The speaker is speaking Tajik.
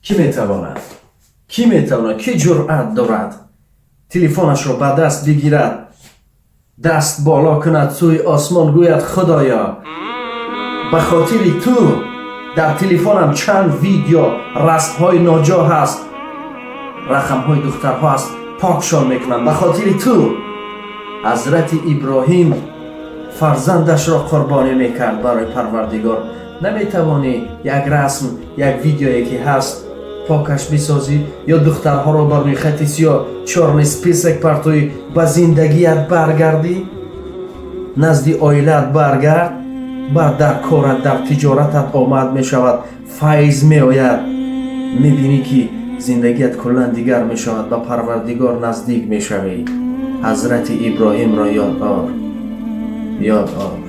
Кӣ метавонад, кӣ метавонад, кӣ ҷуръат дорад телефонашро ба даст бигирад, даст боло кунад сӯи осмон, гӯяд: «Худоё, ба хотири ту дар телефонам чанд видео, расмҳои ноҷо ҳаст, рақамҳои духтарҳо аст, покшон мекунам ба хотири ту»? Ҳазрати Иброҳим фарзандашро қурбонӣ мекард барои Парвардигор. Наметавонӣ як расм, як видеое ки ҳаст, покаш бисозӣ ё духтарҳоро ба рӯйхати сиёҳ, чёрный список партоӣ, ба зиндагият баргардӣ, назди оилаат баргард, баъд дар корат, дар тиҷоратат омад мешавад, файз меояд, мебинӣ, ки зиндагият куллан дигар мешавад, ба Парвардигор наздик мешавӣ. Ҳазрати Иброҳимро ёд ор, ёд ор.